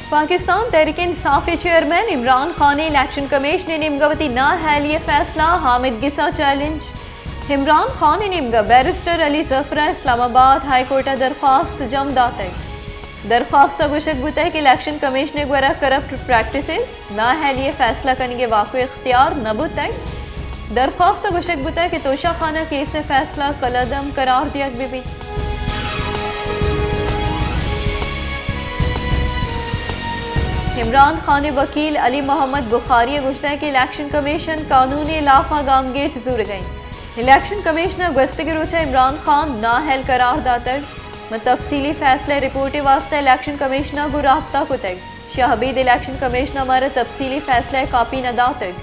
پاکستان تحریک انصاف ءِ چیئرمین عمران خان ءِ election commission ءِ نیمگ ءَ وتی نااہلی ءِ فیصلہ، حامد گس ءَ چیلنج۔ عمران خان ءِ نیمگ ءَ بیرسٹر علی ظفر ءَ اسلام آباد ہائی کورٹ ءَ درخواست جم داتگ۔ درخواست ءَ گوشگ بوتگ کہ الیکشن کمیشن ءِ گورا کرپٹ پریکٹسز، نااہلی ءِ فیصلہ کنگ ءِ واک ءُ اختیار نہ بوتگ۔ درخواست ءَ گوشگ بوتگ کہ توشہ خانہ کیس ءِ فیصلہ کلعدم قرار دیگ بہ بیت۔ عمران خان ءِ وکیل علی محمد بخاری ءَ گوشتگ کہ الیکشن کمیشن قانون ءِ ہلاف ءَ گامگیج زورگ ءَ انت۔ الیکشن کمیشن ءَ گوستگیں روچ ءَ عمران خان نااہل قرار داتگ۔ من تفصیلی فیصلہ ءِ رپورٹ ءِ واستہ الیکشن کمیشن ءَ گوں رابطہ کتگ۔ شاہ عبید الیکشن کمیشن ءَ مارا تفصیلی فیصلہ ءِ کاپی نہ داتگ۔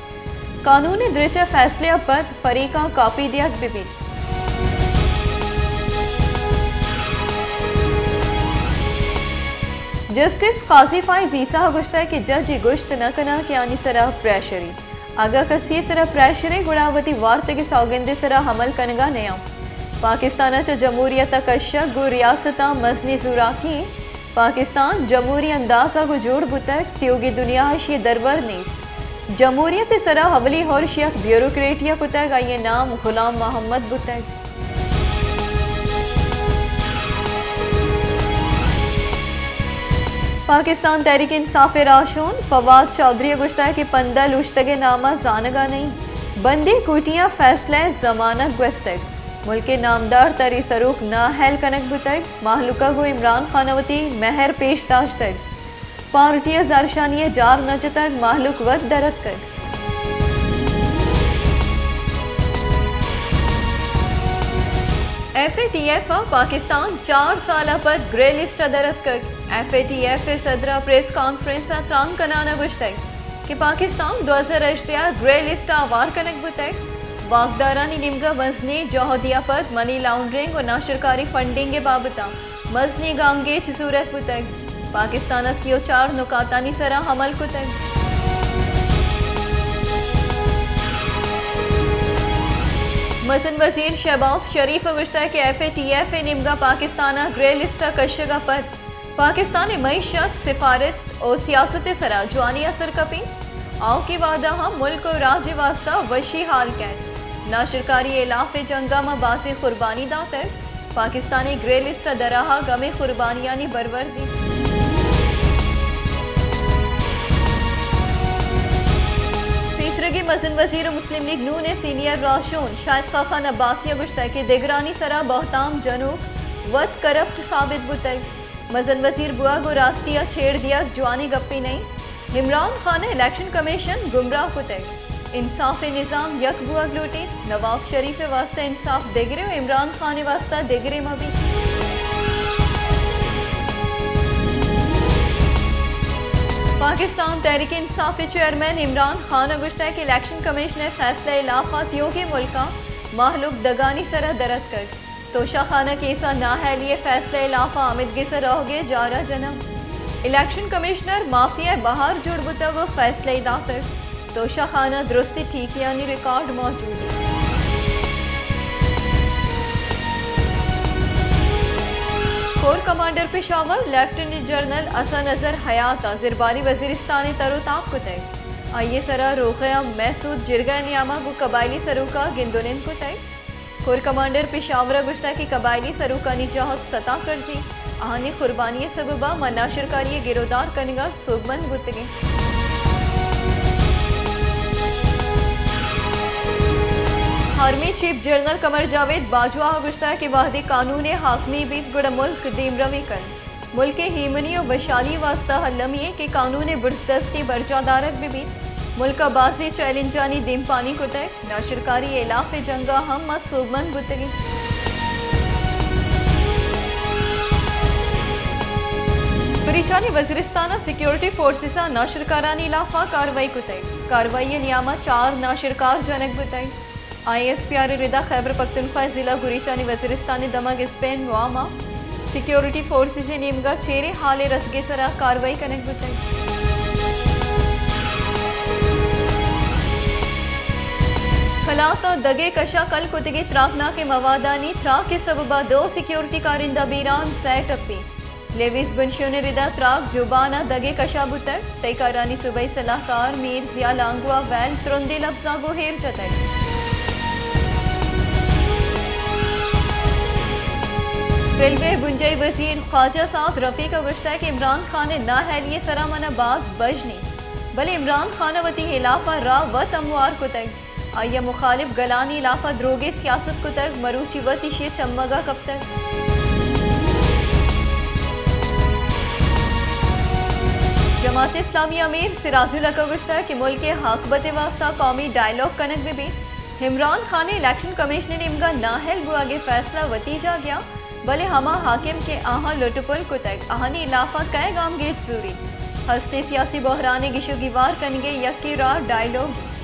قانون ءِ درچ ءِ فیصلے ءَ پد فریقاں کاپی دیگ بہ بیت۔ جسٹس قاضی فائز عیسیٰ ءَ گوشتگ کہ جج ءَ گوشت نہ کناں کہ آنی سرا پریشرے۔ اگاں کسی ءِ سرا پریشرے گڑا وتی وارتگیں سوگند ءِ سرا عمل کنگ ءَ نیاں۔ پاکستان ءَ چہ جمہوریت ءَ کشگ گوں ریاستاں مزنیں زوراکی انت۔ پاکستان جمہوری انداز ءَ گوں جوڑ بوتگ، تیوگیں دنیا ءَ ایشی ءِ درور نیست۔ جمہوریت ءِ سرا اولی ہرش یک بیوروکریٹے ءَ کتگ، آئی ءِ نام غلام محمد بوتگ۔ پاکستان تحریک انصاف ءِ راہشون فواد چوہدری ءَ گوشتگ کہ پندل اوشتگ ءِ نام ءَ زانگ ءَ نہ انت۔ بندی کوٹیاں فیصلہ ءِ ضمانت گوستگ۔ ملک ءِ نامدار تری سروک نااہل کنگ بوتگ۔ مہلوک ءَ گوں عمران خان ءَ وتی مہر پیش داشتگ۔ پارٹی ءَ زہرشانی ءِ جار نہ جتگ، مہلوک وت در اتکگ۔ ایف اے ٹی ایف ءَ پاکستان چار سال ءَ پد گرے لسٹ ءَ در اتکگ۔ ایف اے ٹی ایف ءِ صدر ءَ پریس کانفرنس ءَ تران کنان ءَ گوشتگ کہ پاکستان دو ہزار ہژدہ ءَ گرے لسٹ ءَ ہوار کنگ بوتگ۔ واکدارانی نیمگ ءَ مزنیں جہدے ءَ پد منی لانڈرنگ ءُ ناشرکاری فنڈنگ ءِ بابت ءَ مزنیں گامگیج زورگ بوتگ۔ پاکستان ءَ سی ءُ چار نکاتانی سرا عمل کتگ۔ مزن وزیر شہباز شریف ءَ گوشتگ کہ ایف اے ٹی ایف ءِ نیمگ ءَ پاکستان ءَ گرے لسٹ ءَ کشگ ءَ پد پاکستان ءِ معیشت، سفارت ءُ سیاست ءِ سرا جوانیں اثر کپیت۔ آؤکیں وہد ءَ ہم ملک ءُ راج ءِ واستہ وشی ہال کئیت۔ ناشرکاری ءِ ہلاف ءِ جنگ ءَ ما بازیں قربانی داتگ۔ پاکستان ءِ گرے لسٹ ءَ درآہگ ہمے قربانیانی برورد انت۔ پیسریگیں مزن وزیر ءُ مسلم لیگ نون ءِ سینئر راہشون شاہد خاقان عباسی ءَ گوشتگ کہ دگرانی سرا بہتام جنوک وت کرپٹ ثابت بوتگ۔ مزن وزیر بوگ ءُ راستی ءَ چھیڑ دیگ جوانیں گپے نہ انت۔ عمران خان ءَ الیکشن کمیشن گمراہ کتگ۔ انصاف ءِ نظام یک بوگ لوٹیت۔ نواز شریف ءِ واستہ انصاف دگرے ءُ عمران خان ءِ واستہ دگرے مہ بیت۔ پاکستان تحریک انصاف ءِ چیئرمین عمران خان ءَ گوشتگ کہ الیکشن کمیشن ءِ فیصلہ ءِ ہلاف ءَ تیوگیں ملکاں مہلوک دگانی سرا در اتکگ۔ توشہ خانہ کیس ءِ نااہلی ءِ فیصلہ ءِ ہلاف ءَ حامد گس ءِ روگ ءِ جار ءَ جنگ۔ الیکشن کمشنر مافیا ءِ بہر جوڑ بوتگ ءُ فیصلہ ئے داتگ۔ توشہ خانہ ءَ درستیں ٹیکیانی ریکارڈ موجود انت۔ Corps commander Peshawar lieutenant general Hassan Azhar Hayat ءَ زرباری وزیرستان ءِ تر ءُ تاب کتگ۔ آئی ءِ سرا روغہ ءَ محسود جرگہ ءِ نیام ءَ گوں قبائلی سروکاں گند ءُ نند کتگ۔ کور کمانڈر پشاور ءَ گوشتگ کہ قبائلی سروکانی جہد ستا کرزی، آہانی قربانی ءِ سبب ءَ ما ناشرکاری ءِ گرودار کنگ ءَ سوبمند بوتگیں۔ آرمی چیف جنرل قمر جاوید باجوہ ءَ گوشتگ کہ وہدے قانون ءِ حاکمی بیت گڑا ملک دیمروی کنت۔ ملک ءِ ایمنی ءُ وشحالی ءِ واستہ المی انت کہ قانون ءِ برزدستی برجاہ دارگ بہ بیت۔ ملک ءَ بازیں چیلنجانی دیمپانی کتگ، ناشرکاری ءِ ہلاف ءِ جنگ ءَ ہم ما سوبمند بوتگیں۔ بلوچانی وزیرستان ءَ سیکورٹی فورسز ءَ ناشرکارانی ہلاف ءَ کاروائی کتگ۔ کاروائی ءِ نیام ءَ چار ناشرکار جنگ بوتگ۔ آئی ایس پی آر ءِ ردا خیبر پختونخوا ءِ ضلع گریچانی وزیرستان ءِ دمگ اسپین وام ءَ سیکورٹی فورسز ءِ نیمگ ءَ چیریں ہال ءِ رسگ ءِ سرا کاروائی کنگ بوتگ۔ کلات ءَ دگ ءِ کش ءَ کل کتگیں تراکناکیں موادانی تراک ءِ سبب ءَ دو سیکورٹی کارندہ بیران، سئے ٹپی۔ لیویز بنشون ء ردا تراک جبان ء دگے کشا بوتگ، تئی کارانی صوبائی سلاہکار میر ضیاء لانگو ء ویل ترندیں لبزاں گوں ایر جتگ۔ ریلوے ء بنجاہی وزیر خواجہ سعد رفیق ء گوشتگ کہ عمران خان ء نااہلی ء سرا من ء باز بژن انت، بلے عمران خان ء وتی ہلاف ء راہ وت ہموار کتگ۔ آئی ء مخالف گلانی ہلاف ء دروگیں سیاست کتگ، مروچی وت ایشی ء چمگ ء کپتگ۔ جماعت اسلامی ء امیر سراج الحق ء گوشتگ کہ ملک ء آکبت ء واستہ قومی ڈائیلاگ کنگ بہ بیت۔ عمران خان ء الیکشن کمیشن ء نیمگ ء نااہل بوگ ء فیصلہ وتی جاگہ ء، بلے ہما حاکم کہ آہاں لٹ ء پل کتگ، آہانی ہلاف ء کئے گامگیج زوریت؟ ہستیں سیاسی بحران ء گیش ء گیوار کنگ ء یکیں راہ ڈائیلاگ بیت۔